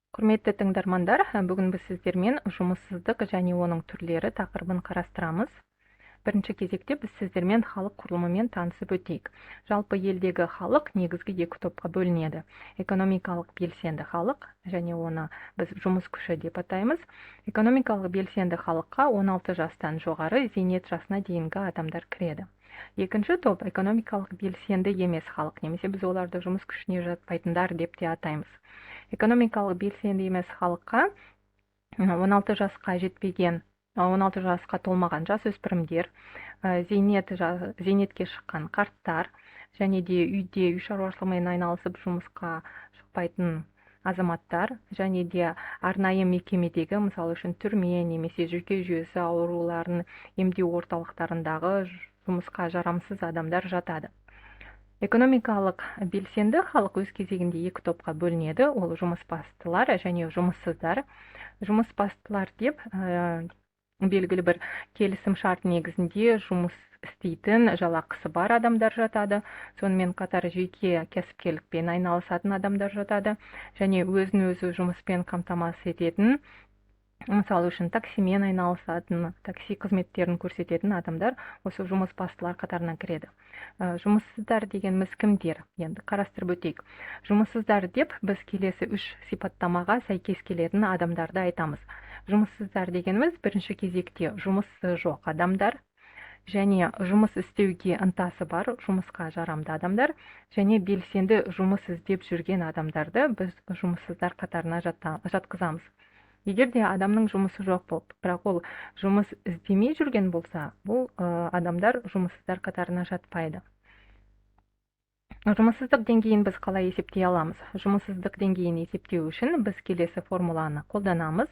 Құрметті тыңдармандар, бүгін біз сіздермен жұмыссыздық және оның түрлері тақырыбын қарастырамыз. Бірінші кезекте біз сіздермен халық құрылымымен танысып өтейік. Жалпы елдегі халық негізгі екі топқа бөлінеді. Экономикалық белсенді халық және оны біз жұмыс күші деп атаймыз. Экономикалық белсенді халыққа 16 жастан жоғары зейнет жасына дейінгі адамдар кіреді. Екінші топ экономикалық белсенді емес халық, немесе біз оларды жұмыс күшіне жатпайтындар деп те атаймыз. Экономикалық белсенді емес халыққа 16 жасқа жетпеген, 16 жасқа толмаған жасөспірімдер, зейнетке шыққан қарттар және де үйде үй шаруашылығымен айналысып жұмысқа шықпайтын азаматтар және де арнайы мекемедегі, мысалы үшін, түрме немесе жүйке жүйесі ауруларын емдеу орталықтарындағы жұмысқа жарамсыз адамдар жатады. Экономикалық белсенді халық өз кезегінде екі топқа бөлінеді. Ол жұмысбастылар және жұмыссыздар. Жұмысбастылар деп белгілі бір келісім шарт негізінде жұмыс істейтін, жалақысы бар адамдар жатады. Сонымен қатар жеке кәсіпкерлікпен айналысатын адамдар жатады және өзін өзі жұмыспен қамтамасыз ететін, мысалы үшін, таксимен айналысатын, такси қызметтерін көрсететін адамдар осы жұмысбастылар қатарына кіреді. Жұмыссыздар дегеніміз кімдер? Енді қарастырып өтейік. Жұмыссыздар деп біз келесі үш сипаттамаға сәйкес келетін адамдарды айтамыз. Жұмыссыздар дегеніміз бірінші кезекте жұмысы жоқ адамдар және жұмыс істеуге ынтасы бар, жұмысқа жарамды адамдар және белсенді жұмыс іздеп жүрген адамдарды біз жұмыссыздар қатарына жатқызамыз. Егер де адамның жұмысы жоқ болып, бірақ ол жұмыс іздемей жүрген болса, бұл адамдар жұмыссыздар қатарына жатпайды. Жұмыссыздық деңгейін біз қалай есептей аламыз? Жұмыссыздық деңгейін есептеу үшін біз келесі формуланы қолданамыз.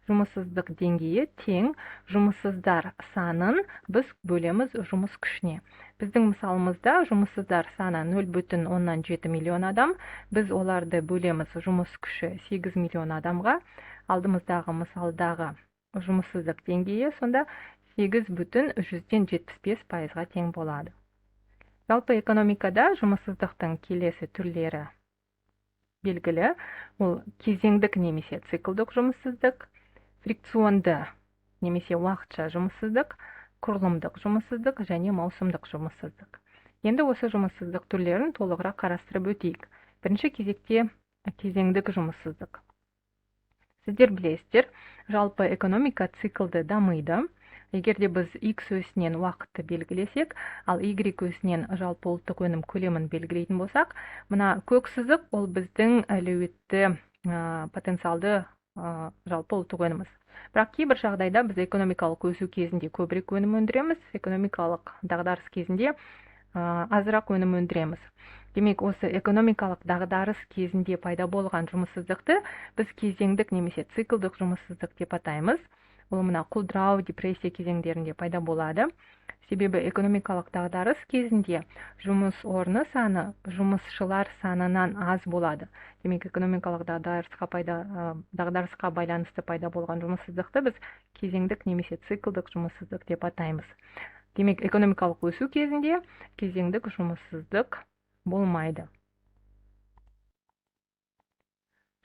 Жұмыссыздық деңгейі тең жұмыссыздар санын біз бөлеміз жұмыс күшіне. Біздің мысалымызда жұмыссыздар саны 0,7 миллион адам. Біз оларды бөлеміз жұмыс күші 8 миллион адамға. Алдымыздағы мысалдағы жұмыссыздық деңгейі сонда 8,75%-ға тең болады. Жалпы экономикада жұмыссыздықтың келесі түрлері белгілі. Ол кезеңдік немесе циклдық жұмыссыздық, фрикционды немесе уақытша жұмыссыздық, құрылымдық жұмыссыздық және маусымдық жұмыссыздық. Енді осы жұмыссыздық түрлерін толығырақ қарастырып өтейік. Бірінші кезекте кезеңдік жұмыссыздық. Сіздер білесіздер, жалпы экономика циклді дамиды. Егер де біз X өсінен уақытты белгілесек, ал Y өсінен жалпы ұлттық өнім көлемін белгілейтін болсақ, мына көк сызық ол біздің әлеуетті, потенциалды жалпы ұлттық өніміміз. Бірақ кейбір жағдайда біз экономикалық өсу кезінде көбірек өнім өндіреміз, экономикалық дағдарыс кезінде азырақ өнім өндіреміз. Демек, осы экономикалық дағдарыс кезінде пайда болған жұмыссыздықты біз кезеңдік немесе циклдық жұмыссыздық деп атаймыз. Ол мына құлдырау, депрессия кезеңдерінде пайда болады. Себебі экономикалық дағдарыс кезінде жұмыс орны саны жұмысшылар санынан аз болады. Демек, экономикалық дағдарысқа байланысты пайда болған жұмыссыздықты біз кезеңдік немесе циклдық жұмыссыздық деп атаймыз. Демек, экономикалық өсу кезінде кезеңдік жұмыссыздық болмайды.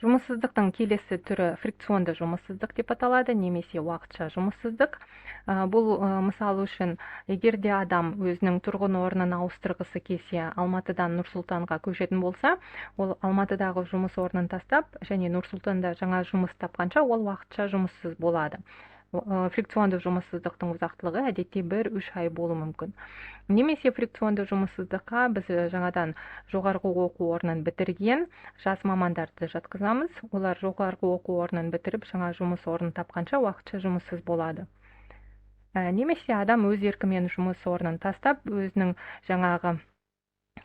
Жұмыссыздықтың келесі түрі фрикционды жұмыссыздық деп аталады немесе уақытша жұмыссыздық. Бұл, мысалы үшін, егер де адам өзінің тұрғын орнын ауыстырғысы келсе, Алматыдан Нұр-Сұлтанға көшетін болса, ол Алматыдағы жұмыс орнын тастап және Нұр-Сұлтанда жаңа жұмыс тапқанша ол уақытша жұмыссыз болады. Фрикционды жұмыссыздықтың ұзақтылығы әдетте 1-3 ай болуы мүмкін. Немесе фрикционды жұмыссыздыққа біз жаңадан жоғарғы оқу орнын бітірген жас мамандарды жатқызамыз. Олар жоғарғы оқу орнын бітіріп, жаңа жұмыс орнын тапқанша уақытша жұмыссыз болады. Немесе адам өз еркімен жұмыс орнын тастап, өзінің жаңағы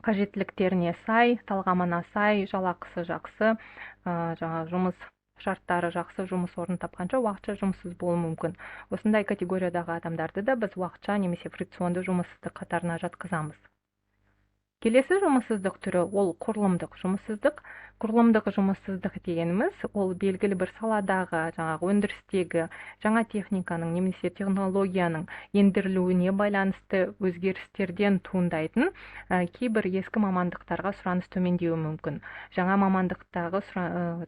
қажеттіліктеріне сай, талғамына сай, жалақысы жақсы, жаңа жұмыс шарттары жақсы жұмыс орнын тапқанша уақытша жұмыссыз болуы мүмкін. Осындай категориядағы адамдарды да біз уақытша немесе фрикционды жұмыссыздық қатарына жатқызамыз. Келесі жұмыссыздық түрі ол құрылымдық жұмыссыздық. Құрылымдық жұмыссыздық дегеніміз ол белгілі бір саладағы, жаңағы өндірістегі жаңа техниканың немесе технологияның ендірілуіне байланысты өзгерістерден туындайтын кейбір ескі мамандықтарға сұраныс төмендеуі мүмкін. Жаңа мамандықтағы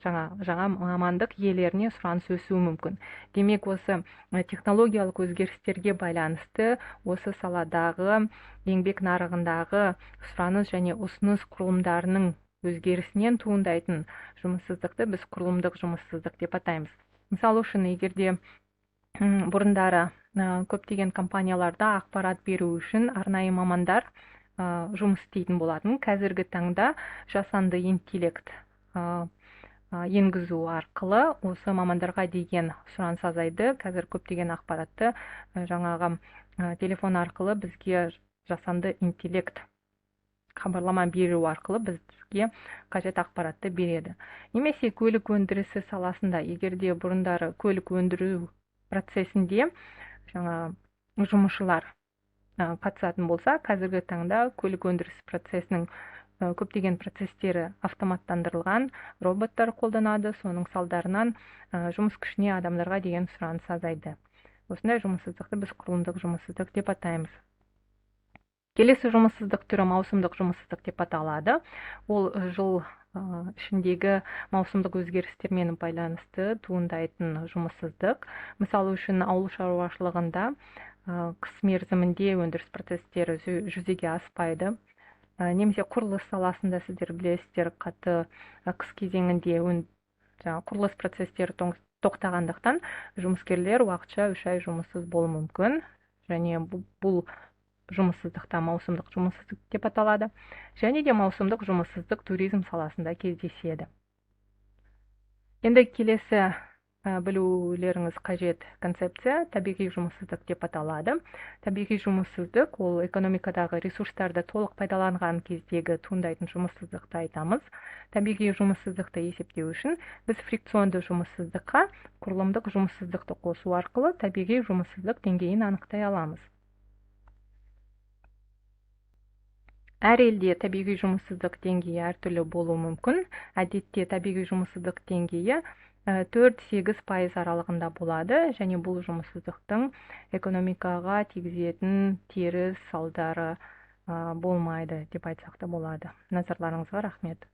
жаңа мамандық иелеріне сұраныс өсуі мүмкін. Демек, осы технологиялық өзгерістерге байланысты осы саладағы еңбек нарығындағы сұраныс және ұсыныс құрылымдарының өзгерісінен туындайтын жұмыссыздықты біз құрылымдық жұмыссыздық деп атаймыз. Мысалы үшін, егер де бұрындары көптеген компанияларда ақпарат беру үшін арнайы мамандар жұмыс істейтін болатын, қазіргі таңда жасанды интеллект енгізу арқылы осы мамандарға деген сұраныс азайды. Қазір көптеген ақпаратты жаңағы телефон арқылы бізге жасанды интеллект хабарлама беру арқылы бізге қажет ақпаратты береді. Немесе көлік өндірісі саласында, егер де бұрындары көлік өндіру процесінде жаңа жұмысшылар қатысатын болса, қазіргі таңда көлік өндірісі процесінің көптеген процестері автоматтандырылған, роботтар қолданады, соның салдарынан жұмыс күшіне адамдарға деген сұраныс азайды. Осындай жұмыссыздықты біз құрылымдық жұмыссыздық деп атаймыз. Келесі жұмыссыздық түрі маусымдық жұмыссыздық деп аталады. Ол жыл ішіндегі маусымдық өзгерістермен байланысты туындайтын жұмыссыздық. Мысалы үшін, ауыл шаруашылығында қыс мерзімінде өндіріс процестері жүзеге аспайды. Немесе құрылыс саласында, сіздер білесіздер, қатты қыс кезеңінде жаңа құрылыс процестері тоқтағандықтан жұмыскерлер уақытша 3 ай жұмыссыз болуы мүмкін. Және бұл жұмыссыздықта маусымдық жұмыссыздық деп аталады. Және де маусымдық жұмыссыздық туризм саласында кездеседі. Енді келесі білулеріңіз қажет концепция табиғи жұмыссыздық деп аталады. Табиғи жұмыссыздық ол экономикадағы ресурстарды толық пайдаланған кездегі туындайтын жұмыссыздықты айтамыз. Табиғи жұмыссыздықты есептеу үшін біз фрикционды жұмыссыздыққа құрылымдық жұмыссыздықты қосу арқылы табиғи жұмыссыздық деңгейін анықтай аламыз. Әр елде табиғи жұмыссыздық деңгейі әртүрлі болуы мүмкін. Әдетте табиғи жұмыссыздық деңгейі 4-8% аралығында болады, және бұл жұмыссыздықтың экономикаға тигізетін теріс салдары болмайды деп айтсақ та болады. Назарларыңызға рахмет.